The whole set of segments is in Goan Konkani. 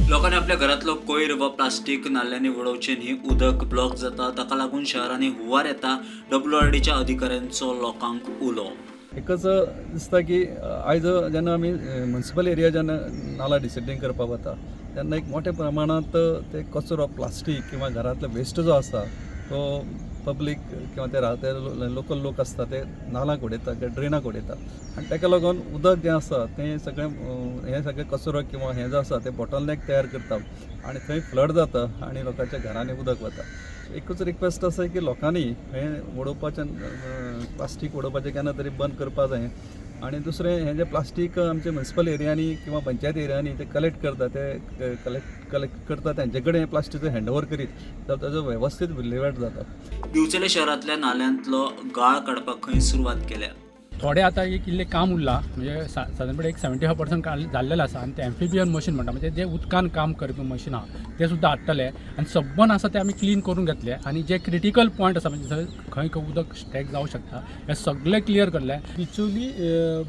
लोकांनी आपल्या घरांतलो कोयर वा प्लास्टीक नाल्यांनी उडोवचें न्ही, उदक ब्लॉक जाता, ताका लागून शहरांनी हुंवार येता. WRDच्या अधिकाऱ्यांचो लोकांक उलो. एकच दिसता की आयज जेन्ना आमी म्युनिसिपल एरिया जेन्ना नाला डिसिल्टींग करपाक वता तेन्ना एक मोठ्या प्रमाणांत ते कचरो, प्लास्टीक किंवा घरांतलो वेस्ट जो आसा तो पब्लीक किंवा ते रावते लोकल लोक आसता ते नालाक उडयता, ड्रेनाक उडयता आनी ताका लागून उदक जें आसा तें सगळें हें सगळें कचरो किंवा हें जें आसा तें बॉटलनेक तयार करता आनी थंय फ्लड जाता आनी लोकांच्या घरांनी उदक वता. एकूच रिक्वेस्ट आसा की लोकांनी हें उडोवपाचें, प्लास्टीक उडोवपाचें केन्ना तरी बंद करपा जाय. आनी दुसरें हें जें प्लास्टीक आमचे म्युनिसिपल एरियांनी किंवा पंचायत एरियांनी ते कलेक्ट करता, ते कलेक्ट करता तेंचे कडेन हें प्लास्टीक हँडओवर करीत जाल्यार ताजो वेवस्थीत विल्हेवाट जाता. दिवचले शहरांतल्या नाल्यांतलो गाळ काडपाक खंय सुरवात केल्या. थोडे आतां एक इल्लें काम उरलां, म्हणजे सादारणपणे एक 75% जाल्लेलें आसा. आनी तें एम्फिबियन मशीन म्हणटा, म्हणजे जें उदकान काम करपी मशीन आहा तें सुद्दां हाडटले आनी सबन आसा तें आमी क्लीन करून घेतले. आनी जे क्रिटिकल पॉयंट आसा, म्हणजे खंय खंय उदक स्टॅक जावं शकता, हें सगळें क्लियर करलें. बिचोली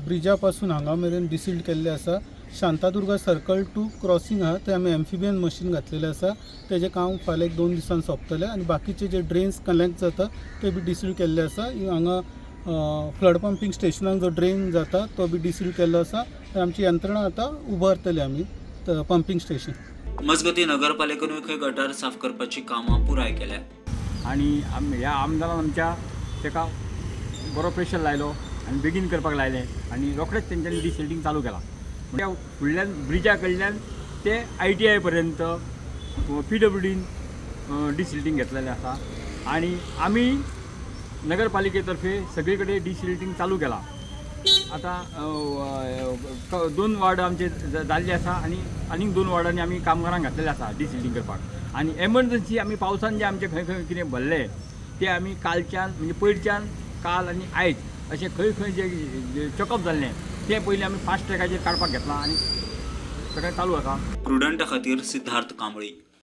ब्रिजा पासून हांगा मेरेन डिसिल्ट केल्लें आसा. शांतादुर्गा सर्कल टू क्रॉसिंग आहा थंय आमी एम्फिबियन मशीन घातलेलें आसा, तेजें काम फाल्यां 1-2 दिसान सोंपतलें. आनी बाकीचे जे ड्रेन्स कनेक्ट जाता ते बी डिसिल्ट केल्ले आसा. हांगा फ्लड पंपींग स्टेशनाक जो ड्रेन जाता तो बी डिसिल्ट केल्लो आसा. आमची यंत्रणा आतां उबारतली आमी पंपींग स्टेशन. मजगती नगरपालिकेनूय खंय गटार साफ करपाची कामां पुराय केल्या आनी ह्या आमदारान आमच्या ताका बरो प्रेशर लायलो आनी बेगीन करपाक लायलें आनी रोखडेंच तेंच्यांनी डिसिल्टींग चालू केलां. म्हणजे फुडल्यान ब्रिजा कडल्यान ते ITI पर्यंत PWDन डिसिल्टींग घेतलेलें आसा आनी आमी नगरपालिकेतर्फे सगळे कडेन डिसिल्टींग चालू केलां. आतां 2 वार्ड आमचे जाल्ले आसा आनी आनीक 2 वार्डांनी आमी कामगारांक घातलेले आसा डिसिल्टींग करपाक. आनी एमर्जन्सी आमी पावसान जे आमचे खंय खंय कितें भरले ते आमी कालच्यान, म्हणजे पयरच्यान काल आनी आयज अशें खंय खंय जे चॅकअप जाल्लें तें पयलीं आमी फास्ट ट्रॅकाचेर काडपाक घेतलां आनी सगळें चालू आसा. प्रुडंटा खातीर सिद्धार्थ कांबळी.